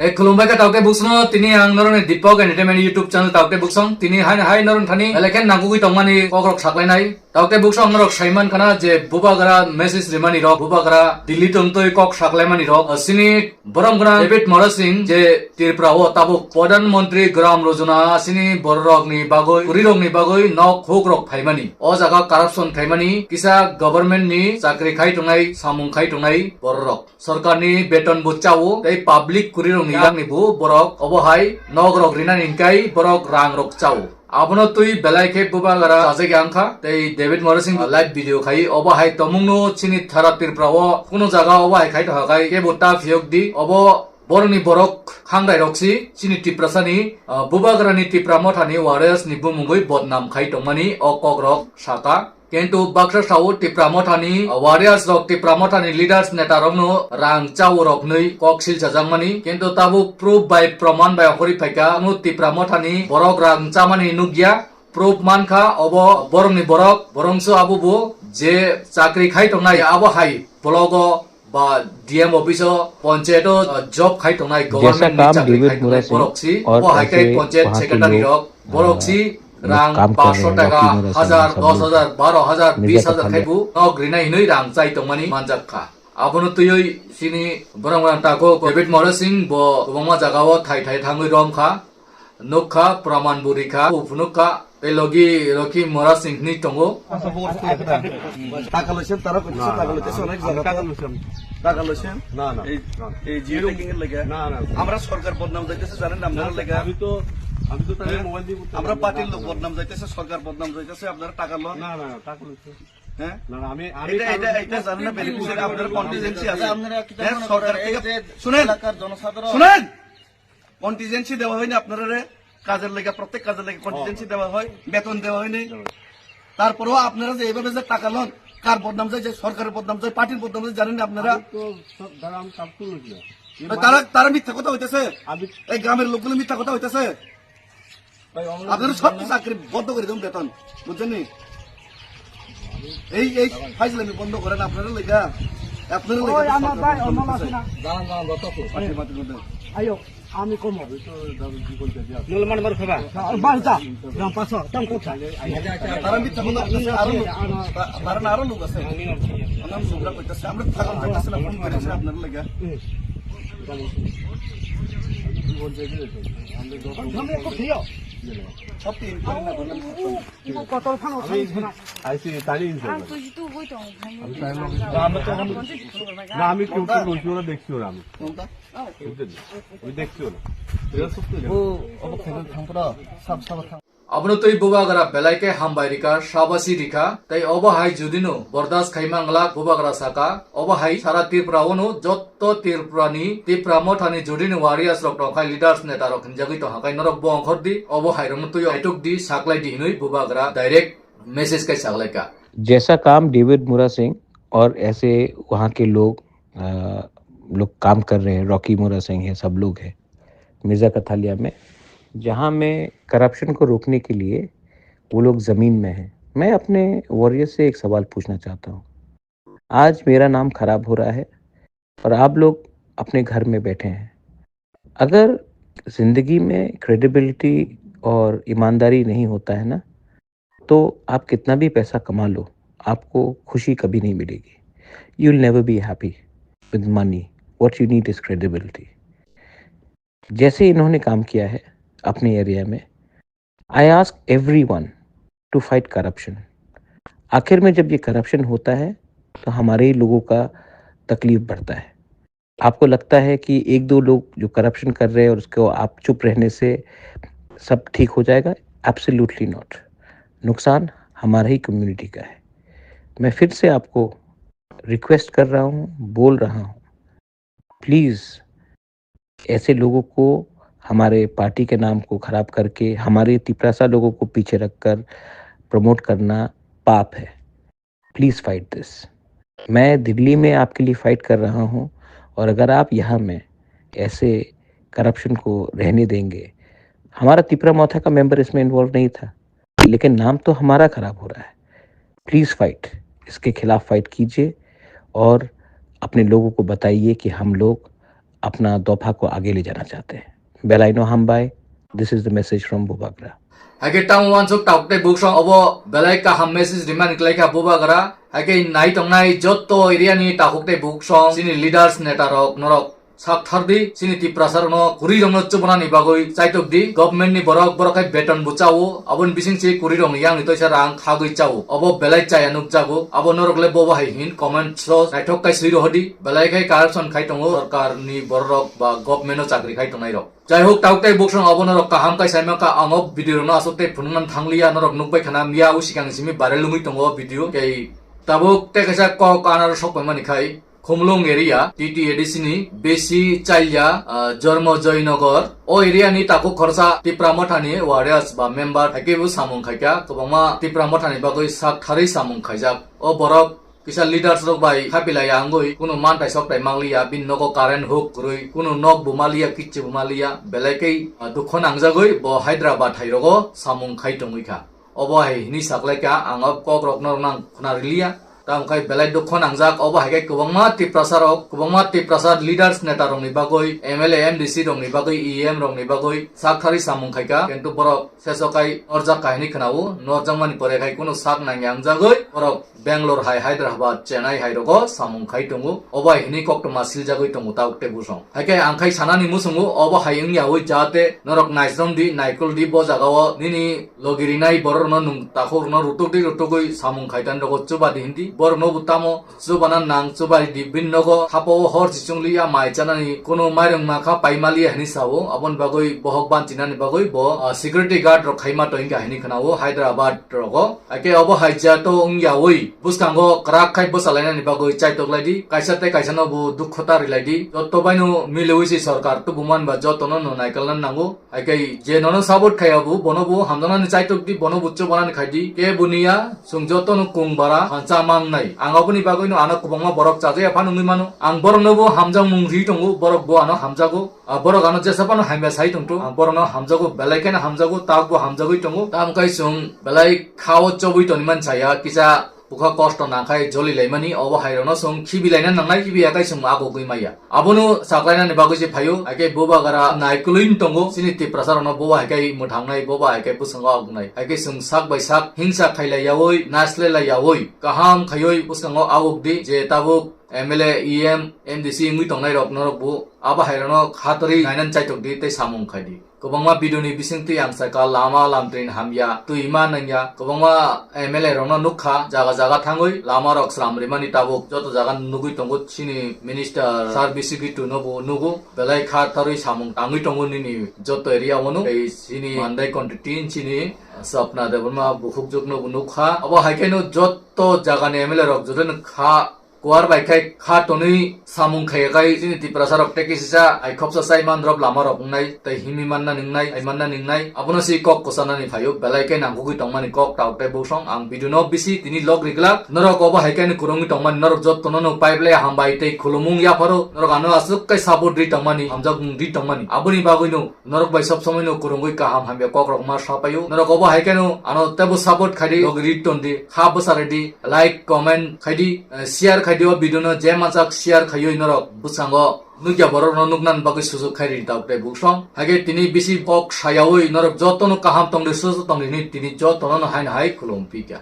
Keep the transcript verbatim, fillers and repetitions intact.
Hey, khulumbai kha taukte buksongno, tini ang norokni Deepak Entertainment YouTube channel taukte buksong, tini hai hai norok thani belai khe nangkukwi tongmani kokrok saklainai. Taukte buksong norok saiman khana je bubagra message rimani rok, bubagra Delhi tongtwi kok saklaimani rok, sini borom gwnang David Mora Singh je Tripura o tabuk Pradhan Mantri Gram Yojana sini bororokni bagwi, kurirokni bagwi nok hukrok phaimani. O jaga corruption khaimani, kisa government ni chakri khai tongnai, samung khai tongnai bororok. Sorkarni beton bo chao, tei public kurirokni rangni bo borok obo hai nok rok rinani hinkai borok rang rok chao. Abono twi belai khe bubagra chajak ya wngkha, tei David Mora Singh live video khai obo hai tongmungno chini thara Tripura o kuno jaga obo hai khai tongkha khai kebo ta phiyok di, obo borokni borok khangrai rok si chini Tiprasani, ah, bubagrani Tipra Mothani warriors ni bumungwi bodnam khai tongmani o kok rok saka. Kintu baksa sao Tipra Mothani warriors rok, Tipra Mothani leaders, neta rokno rang chao rok nwi kok silchajakmani. Kintu tabuk proof bai proman bai hori phaikha, ano Tipra Mothani borok rang chamani nukya. Proof mankha obo borokni borok, borongso abo bo je chakri khai tongnai abo hai blogo ba D M office o, panchayat o, uh, job khai tongnai, जैसा government ni काम chakri David khai tongnai Murasing borok si, और obo hai khai ऐसे panchayat वहाँ के secretary लोग, rok, borok uh, si लोग rang काम कर रहे हैं, पाँच सौ taka, रॉकी मुरासिंग, hazar, सब लोग dosh hazar, baro hazar, Mirza bish hazar कथालिया। Khai bu nok rinai hinwi rang chai tongmani manjak kha. Abono twiwi sini borok rang tako David Mora Singh bo kwbangma jaga o thai thai thangwi rom kha. Nukha, praman bo rikha, o phunukha, tei logi Rocky Mora Singh hinwi tongo. Taka loise, tara koise, taka loise, onek jaga taka loise. না, না, এই, না, না। এই জিও ট্যাগিং এর লেগে না, না। আমরা সরকার বদনাম যাইতেছে, জানেন না আপনারা লেগে? আমি তো, আমি তো তাদের মোবাইল দিয়ে করতে আমরা পার্টির লোক বদনাম যাইতেছে, সরকার বদনাম যাইতেছে, আপনারা টাকা লন। না, না, না, টাকা লইছে। হ্যাঁ? না, না, আমি, আমি এটা, কারণ এটা, এটা জানেন না, বেনিফিশিয়ারি আপনার কন্টিনজেন্সি আছে। আপনারা কি হ্যাঁ, জানেন সরকার আপনারা এই থেকে যে শুনেন, এলাকার জনসাধারণ শুনেন। কন্টিনজেন্সি দেওয়া হয়নি আপনারা রে? কাজের লেগে, প্রত্যেক কাজের লেগে কন্টিনজেন্সি দেওয়া হয়, বেতন দেওয়া হয়নি। তারপরেও আপনারা যে এইভাবে যে টাকা লন, কার বদনাম যায়, যে সরকারের বদনাম যায়, পার্টির বদনাম যায়, জানেন না আপনারা? আমি তো সব, দাঁড়া, আমি কাজ করবো কি না? ওই তারা, তারা মিথ্যা কথা হইতেছে। আমি এই গ্রামের লোকগুলো মিথ্যা কথা হইতেছে। ভাই, আমরা আপনারা সব চাকরি বন্ধ করে দেবেন বেতন, বুঝছেন নি? এই, এই ফাইজলামি বন্ধ করেন, আপনারা লেখা, আপনারা লেখা ওই তো আমার সরকার ভাই, বদনাম আমার করতেছে। মাসে না। দাঁড়ান, দাঁড়ান, দত্তক। মাটি, মাটি, মাটি। আইও, আমি কম। আমি তো দাদা কি বলতে যাই? নল মান মার খাবা। বাস যা, দাম পাঁচশো, দাম কত? তারা মিথ্যা কথা বলতেছে, আরো লোক, তা-, তারা না আরো লোক আছে। আমরা লোকরা কইতাছে, আমরা থাকার পাইতেছে না, ফোন করেছে আপনারা লেখা। হুম। কি বলতে যাই? আমরা যত সামনে একটু খেয়েও। সব তো ইনকোয়ারি না করলে আমি থাকতাম না। আইসি, তারই ইনকোয়ারি। না, আমি কেউ কেউ লইছি, ওরা দেখছি ওরা আমি। কোনটা? বুঝলেন? ওই দেখছি ওরা। এরা সব তো জানে। Abono twi bubagra belai khe hambai rikha, sabasi rikha, tei obo hai judino bordas khai manglak bubagra saka, obo hai sara Tripura ono jotto Tripura ni, Tipra Mothani judino warriors rok tongkhai, leaders, neta rok hinjagwi tongkha khai norok bo ongkhor di, obo hai rokno twi aituk di, saklai di hinwi bubagra direct message kai saklaikha. जैसा काम डेविड मुरा सिंह और ऐसे वहाँ के लोग, अ, लोग काम कर रहे हैं, रॉकी मुरा सिंह है, सब लोग हैं, मिर्जा कथालिया में, जहाँ में करप्शन को रोकने के लिए वो लोग ज़मीन में हैं। मैं अपने वॉरियर से एक सवाल पूछना चाहता हूँ, आज मेरा नाम खराब हो रहा है और आप लोग अपने घर में बैठे हैं। अगर ज़िंदगी में क्रेडिबिलिटी और ईमानदारी नहीं होता है ना, तो आप कितना भी पैसा कमा लो, आपको खुशी कभी नहीं मिलेगी। You will never be happy with money. What you need is credibility. जैसे इन्होंने काम किया है अपने एरिया में, I ask everyone to fight corruption. आखिर में जब ये करप्शन होता है, तो हमारे ही लोगों का तकलीफ बढ़ता है। आपको लगता है कि एक दो लोग जो करप्शन कर रहे हैं और उसको आप चुप रहने से सब ठीक हो जाएगा? Absolutely not. नुकसान हमारा ही कम्युनिटी का है। मैं फिर से आपको रिक्वेस्ट कर रहा हूँ, बोल रहा हूँ, प्लीज, ऐसे लोगों को, हमारे पार्टी के नाम को खराब करके हमारे तिपरासा लोगों को पीछे रखकर प्रमोट करना पाप है। Please fight this. मैं दिल्ली में आपके लिए फाइट कर रहा हूँ, और अगर आप यहाँ में ऐसे करप्शन को रहने देंगे, हमारा तिपरा मोथा का मेंबर इसमें इन्वॉल्व नहीं था, लेकिन नाम तो हमारा खराब हो रहा है। प्लीज फाइट, इसके खिलाफ फाइट कीजिए और अपने लोगों को बताइए कि हम लोग अपना दफा को आगे ले जाना चाहते हैं। बेलाइनो हम भाई, this is the message from Bubagra. Hake tamo wansuk tabuk tei buksong obo belai kaham message rimani klaikha bubagra. Hake nai tongnai jotto area ni takhuk tei buksong chini leaders neta rok norok sak thar di, chini Tiprasa rokno kuri rokno chubunani bagwi chaitok di, government ni borok borok khai beton bo chao, aboni bising se kuri rokni yang ni toisa rang khagwi chao, obo belai chaya nukjago, abo norok le bobo hai hin comment so naithok kai swi rohodi, belai khai corruption khai tongo sorkar ni borok rok ba government o chakri khai tongnai rok. Jai hok, tabuk tei buksong obo norok kaham kai saima ka, ang o video rokno aswk tei phunukna thang liya, norok nukbai khana miya o sikang simi viral wngwi tongo o video. Tei tabuk tei kaisa kok anaro sok paimani khai, Khumlung area, T T A D C ni Besi Chailya, ah, Jormo Joynagar. O area ni takhuk khorsa Tipra Motha ni warriors ba member hai khe bo samung khai kha, kwbangma Tipra Motha ni bagwi sak tharwi samung khaijak. O borok kisa leaders rok bai khapilai ya wngwi kunu mantai soktai mangliya, bini nogo current hook kwrwi, kunu nok bo maliya, kichu bo maliya, belai khe, ah, dukho nangjagwi bo Hyderabad hai rogo samung khai tongwi kha. Obo hai hini saklaikha, ang o kok rok norok nang khna riliya. Tamo khai belai dukho nangjak, obo hai khe kwbangma Tiprasa rok, kwbangma Tiprasa leaders neta rokni bagwi, M L A, M D C rokni bagwi, E M rokni bagwi sak tharwi samung khaikha, kintu borok seso kai norjak kahini khwnao, norjakmani pore khai kunu sak nangya wngjagwi borok Bangalore hai, Hyderabad, Chennai hai rogo samung khai tongo. Obo hai hini koktwma siljagwi tongo tabuk tei buksong. Hai khe ang khai sanani muchungo, obo hai wngya wi jate norok naisrom di, naikol di, bo jaga o nini logi rinai borok rokno nwng takhuk rokno rutuk di, rutugwi samung khai tani rogo chuba di hindi. Borok no bo tamo chubana nang, chuba di, bini nogo hapao hor chichung liya, mai chanani kunu mairung makha paima liya hinwi sao. Aboni bagwi bohok banchinani bagwi bo, ah, security guard rok khaima tongwi kha hinwi khwnao Hyderabad rogo. Hakhe obo hai jato wngya wi bwskango kwrak khai bwsalainani bagwi chaitok lai di, kaisa tei kaisa no bo dukho ta rilai di, joto bai no miliwi se sorkar tubumani ba joto no no naikolna nango. Hakhe je nono support khai abo bono bo hamjaknani chaitok di, bono bo chubanani khai di, ke buniya chwng joto no kung bara hancha mang nai. Ang aboni bagwi no ano kwbangma borok chajaya phano wngwi mano, ang borok no bo hamjakmung ri tongo, borok bo ano hamjago. Ah, borok ano jesa phano hamya sai tongtho, ang borokno hamjago, belai kheno hamjago, tabukbo hamjagwi tongo. Tamo khe chwng belai kha-o chobwi tongmani chaya, kisa bwkha kosto nangkhai joli laimani, obo hai rokno chwng khibi laina nangnai, khibi ya khe chwng agugwi maya. Abono saklainani bagwi se phaio, hai khe bubagra naikolwi tongo, chini Tiprasa rokno bobo hai khe mwthangnai, bobo hai khe bwskango agugnai. Hai khe chwng sak bai sak hingsa khailai yaui, naisle lai yaui, kaham khaioi bwskango aguk di, je tabuk M L A, E M, M D C wngwi tongnai rok norok bo abo hai rokno khatorwi nainani chaitok di tei samung khai di. Kwbangma video ni bising twi ang sai kha lama lamtri hamya, twi ma nangya. Kwbangma M L A rokno nukha jaga jaga thangwi lama rok slam rimani tabuk joto jaga nugwi tongo chini minister sir B C Kitu no bo nugo belai khatorwi samung tangwi tongo nini joto area o no. Tei chini Mandai constituency ni Swapna Debbarma bukhukjwk no bo nukha. Abo hai khe no joto jaga ni M L A rok joto no kha Kuar bai khai kha tonwi samung khaiya khai chini Tiprasa rok tei kisisa hai khopsa chai man rok lama rok wngnai tei himwi manna ningnai, hai manna ningnai. Abono si kok kwchanani phaio belai khe nangkukwi tongmani kok tabuk tei buksong. Ang video no bisi tini log riglak. Norok obo hai khe ani kwrwngwi tongmani norok jotono no pipe lai hambai tei khulumung yapharo. Norok ano aswk khe support ri tongmani, hamjakmung ri tongmani. Aboni bagwi no norok bai sob somoi no kwrwngwi kaham hamya kok rok ma sapaio. Norok obo hai khe no ano teibo support khai di, log ri ton di, kha bwsa ri di. Like, comment khai di, eh, share khai di o video no, je mansak share khaiwi norok bwskango nukya borok no nuknani bagwi sujuk khai ri tabuk tei buksong. Hai khe tini bisi kok sayaui norok joto no kaham tong di, sujuk tong di hinwi tini joto no hai no hai khulum phi kha.